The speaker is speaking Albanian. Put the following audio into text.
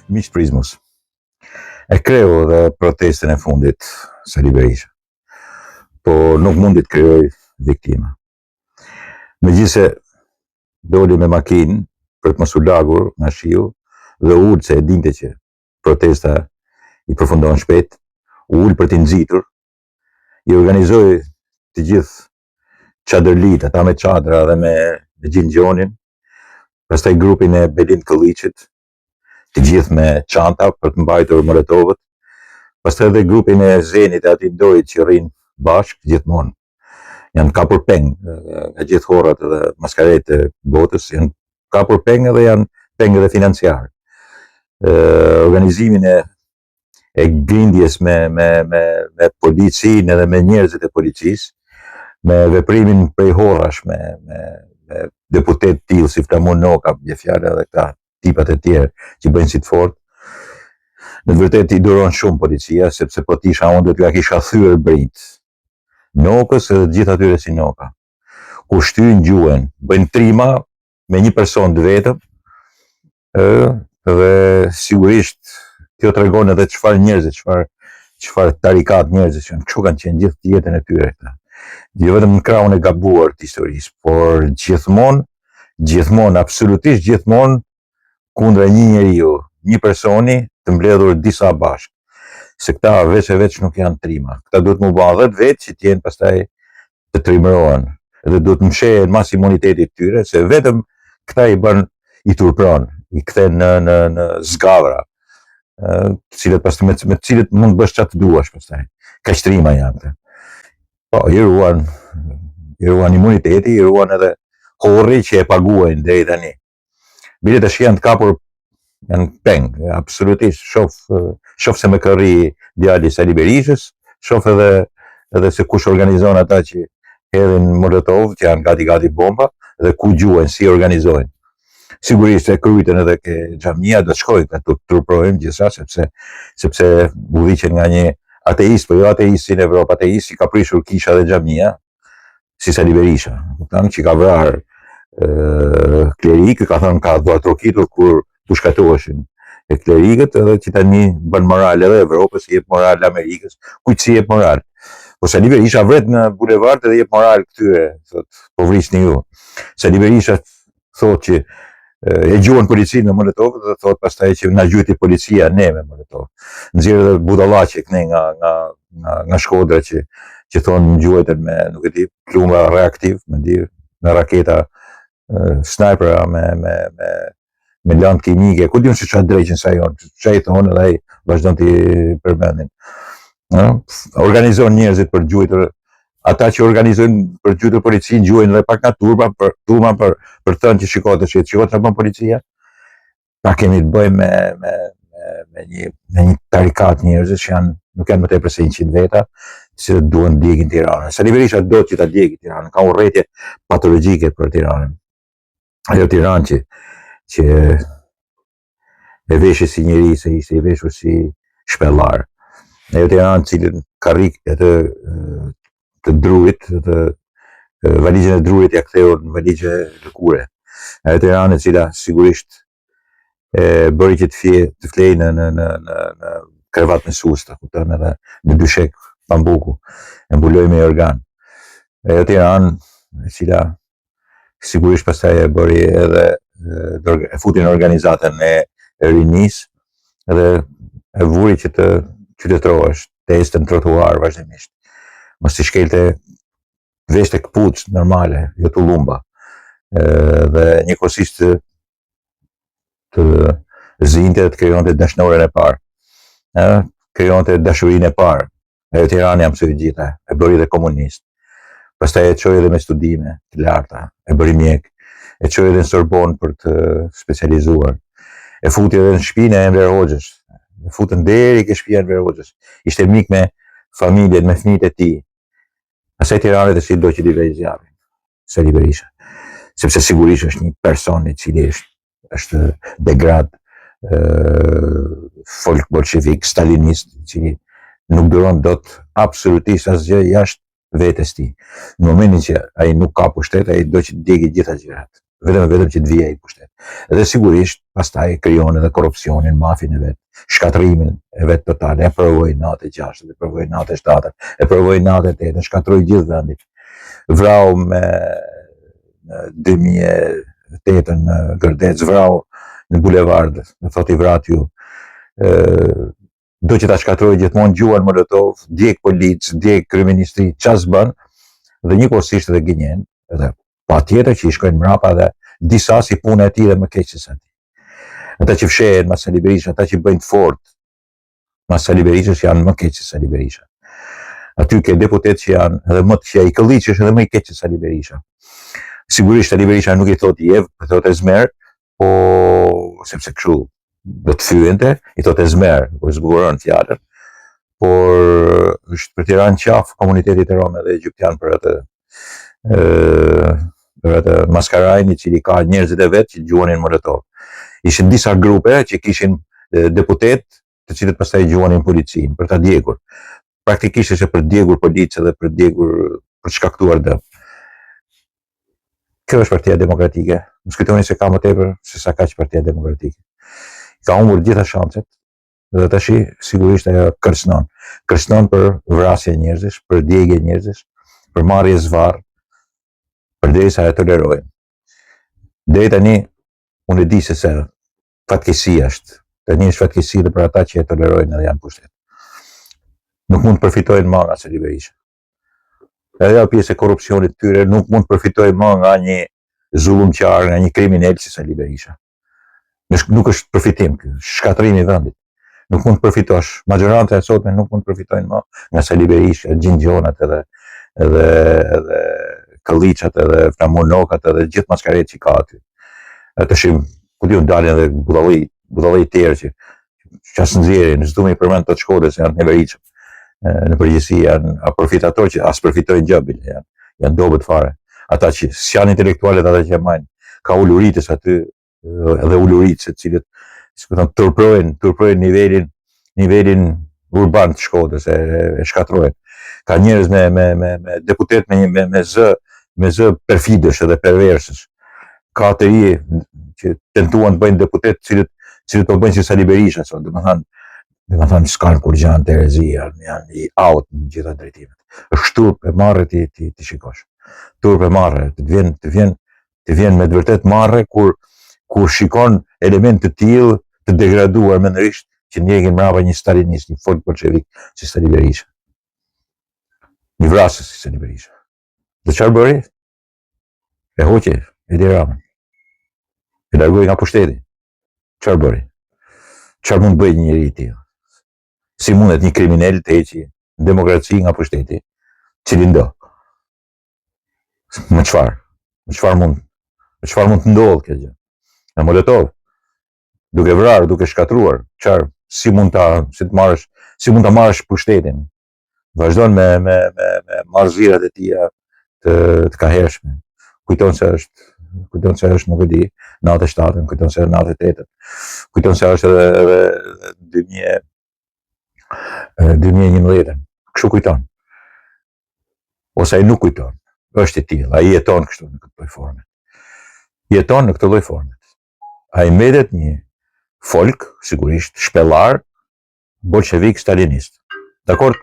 Miq të Prizmës. E kreu dhe protestën e fundit Sali Berisha. Po nuk mundi të krijojë viktima. Megjithëse doli me makinë për të mos u lagur nga shiu dhe u ul se e dinte që protesta i përfundon shpejt, u ul për t'i nxitur, i organizoi të gjithë çadërlitë, ata me çadra dhe me me Gjin Gjonin, pastaj grupin e Belind Këlliçit, të gjithë me çanta për të mbajtur molotovët, pastaj edhe grupin e Zenit e atij Ndojit që rrinë bashkë gjithmonë. Janë kapur peng nga gjithë horrat edhe maskaret e botës, janë kapur peng edhe janë peng edhe financiar. Organizimin e e grindjes me me me me policinë edhe me njerëzit e policisë, me veprimin prej horrash me me me deputetë të tillë si Flamur Noka, bie fjala edhe këta tipat e tjerë që bëjnë si të fortë. Në të vërtetë i duron shumë policia, sepse po të isha unë do t'ia kisha thyer brinjët. Nokës edhe të gjithë atyre si Noka. Ku shtyjnë gjuhen, bëjnë trima me një person të vetëm, ë dhe sigurisht kjo tregon edhe çfarë njerëzit, çfarë çfarë tarikat njerëzit që janë, kështu kanë qenë gjithë jetën e tyre këta. Jo vetëm në krahun e gabuar të historisë, por gjithmonë, gjithmonë, absolutisht gjithmonë kundra një njeriu, një personi të mbledhur disa bashkë. Se këta veç e veç nuk janë trima. Këta duhet m'u ba 10 vetë që të jenë pastaj të trimërohen dhe duhet të mshehen mas imunitetit të tyre, se vetëm këta i bën i turpron, i kthen në në në zgavra, të cilët pastaj me, me të cilët mund të bësh çfarë të duash pastaj. Kaq trima janë këta. Po, i ruan i ruan imuniteti, i ruan edhe horri që e paguajnë deri tani. Bile tash janë të kapur janë peng, absolutisht, shof, shof se me kë rri djali i Sali Berishës, shof edhe edhe se kush organizon ata që hedhin molotov, që janë gati gati bomba, dhe ku gjuajnë, si organizojnë. Sigurisht e krujtën edhe ke xhamia, do të shkojnë, ka të turprojnë gjithçka, sepse, sepse udhëhiqen nga një ateist, po jo ateist si në Evropë, ateist që ka prishur kisha dhe xhamia, si Sali Berisha, kupton, që ka vrarë klerikë, ka thënë ka duartrokitur kur pushkatoheshin e klerikët edhe që tani bën moral edhe Evropës, i jep moral Amerikës, kujt s'i jep moral. Po Sali Berisha vret në bulevard edhe jep moral këtyre, thot, po vrisni ju. Sali Berisha thotë që e gjuan policinë me molotov dhe thotë pastaj që na gjuajti policia ne me molotov. Nxjerr edhe budallaqe këne nga nga nga nga Shkodra që që thonë më gjuajtën me nuk e di plumba reaktiv, me di me raketa snajpera me me me me lëndë kimike, ku di unë se çfarë dreqin sajon, çfarë i thonë edhe ai vazhdon t'i përmendin. Ë, organizon njerëzit për gjuajtur ata që organizojnë për gjuajtur policinë, gjuajnë edhe pak nga turba për turma për për të thënë që shiko tash, shiko çfarë bën policia. Pra kemi të bëjmë me me me, me një me një tarikat njerëzish që janë nuk janë më tepër se 100 veta, të cilët duan të djegin Tiranën. Sali Berisha do që ta djegë Tiranën, ka urrejtje patologjike për Tiranën. Ajo Tiranë që që e veshi si njeri se ishte i veshur si shpellar. Ajo Tiranë cilën karrik e të, të drurit, të valixhen e drurit ia ktheu në valixhe lëkure. Ajo Tiranë e cila sigurisht e bëri që të fje, të flej në në në në në krevat me susta, kupton edhe në dyshek pambuku, e mbuloi me jorgan. Ajo Tiranë e cila sigurisht pastaj e bëri edhe e futi në organizatën e rinisë dhe e vuri që të qytetërohesh, të ecte në trotuar vazhdimisht. Mos t'i shkelte veshte këpucë normale, jo tullumba. Dhe njëkohësisht të, të zinte dhe të krijonte dashnoren e parë. Ë, krijonte dashurinë e parë. Ajo Tiranë ia mësoi gjitha, e bëri dhe komunist. Pastaj e çoi edhe me studime të larta, e bëri mjek, e çoi edhe në Sorbon për të specializuar. E futi edhe në shtëpinë e Enver Hoxhës. E futën deri ke shtëpia e Enver Hoxhës. Ishte mik me familjen, me fëmijët e tij. Asaj Tirane tash do që t'i vejë zjarrin. Sali Berisha. Sepse sigurisht është një person i cili është është degrad folk bolshevik, stalinist, i cili nuk duron dot absolutisht asgjë jashtë vetes tij. Në momentin që ai nuk ka pushtet, ai do që të djegë gjitha gjërat. Vetëm e vetëm që të vijë ai në pushtet. Dhe sigurisht pastaj krijon edhe korrupsionin, mafin e vet, shkatërrimin e vet total, e provoi 96, e provoi 97, e provoi 98, shkatërroi gjithë vendin. Vrau me në 2008 në Gërdec, vrau në bulevard, në thotë i vratë ju. Ë do që ta shkatërrojë gjithmonë gjuan molotov, djeg policë, djeg kryeministri, ça s'bën dhe njëkohësisht edhe gënjen, edhe patjetër që i shkojnë mbrapa edhe disa si puna e tij dhe më keq se sa ti. Ata që fshehen mas Sali Berisha, ata që bëjnë të fortë mas Sali Berishës janë më keq se Sali Berisha. Aty ke deputetë që janë edhe më të këqij, ai Këlliçi është edhe më i keq se Sali Berisha. Sigurisht Sali Berisha nuk i thotë jev, po thotë ezmer, po sepse kështu do të fyente, i thotë ezmer, po zbukuron fjalën. Por është për t'i ra në qafë komunitetit rom edhe egjiptian për atë ë për atë maskarain i cili ka njerëzit e vet që gjuanin molotov. Ishin disa grupe që kishin deputetë të cilët pastaj gjuanin policinë për ta djegur. Praktikisht ishte për të djegur policë dhe për të djegur për të shkaktuar dëm. Kjo është Partia Demokratike. Mos kujtoni se ka më tepër se sa kaq Partia Demokratike. Ka humbur të gjitha shanset dhe tashi sigurisht ajo kërcënon. Kërcënon për vrasje njerëzish, për djegie njerëzish, për marrje zvarrë, përderisa e tolerojnë. Deri tani unë e di se se fatkeqësi është. Tani është fatkeqësi dhe për ata që e tolerojnë edhe janë në pushtet. Nuk mund të përfitojnë më nga Sali Berisha. Edhe ajo pjesë e korrupsionit të tyre nuk mund të përfitojë më nga një zullumqar, nga një kriminel si Sali Berisha. Nuk, nuk është përfitim ky, shkatërrim i vendit. Nuk mund të përfitosh. Maxhoranca e sotme nuk mund të përfitojnë më nga Sali Berisha, Gjin Gjonat edhe edhe edhe Këlliçat edhe Flamur Nokat edhe gjithë maskaret që ka aty. Atë shim, ku di unë dalin edhe budalli, budalli të tjerë që që as nxjerrin, s'du me i përmend të Shkodrës, janë të neveritshëm. Në përgjithësi janë a profitatorë që as përfitojnë gjë bile, janë janë dobët fare. Ata që s'janë intelektualët ata që e majnë, ka uluritës aty edhe uluritës të cilët, si po thon, turprojnë, turprojnë nivelin nivelin urban të Shkodrës e, e shkatërrojnë. Ka njerëz me me me me deputet me me me zë me zë perfidësh edhe perversësh. Ka të ri që tentuan të bëjnë deputet, të cilët të cilët po bëjnë si Sali Berisha sot, domethënë domethënë s'kanë kurrgjë në terezi, janë, janë i out në gjitha drejtimet. Është turp e marre ti ti ti shikosh. Turp e marre, të vjen të vjen të vjen me të vërtet marre kur kur shikon element të tillë të degraduar mendërisht që ndjekin mbrapa një stalinist, një folk bolshevik si Sali Berisha. Një vrasës si Sali Berisha. Dhe çfarë bëri? E hoqi Edi Ramën. E largoi nga pushteti. Çfarë bëri? Çfarë mund të bëjë një njeri i tillë? Si mundet një kriminel të heqi demokraci nga pushteti? Cilindo? Me çfarë? Me çfarë mund? Me çfarë mund të ndodhë kjo gjë? Me molotov, duke vrarë, duke shkatërruar, çfarë si mund ta si të marrësh, si mund ta marrësh pushtetin? Vazhdon me me me me marrëzirat e tija të të kahershme. Kujton se është kujton se është nuk e di, 97-ën, kujton se është 98-ën. Kujton se është edhe edhe 2000 2011-ën. Kështu kujton. Ose ai nuk kujton. Është i tillë, ai jeton kështu në këtë lloj forme. Jeton në këtë lloj forme. Ai mbetet një folk, sigurisht, shpellar, bolshevik stalinist. Dakord?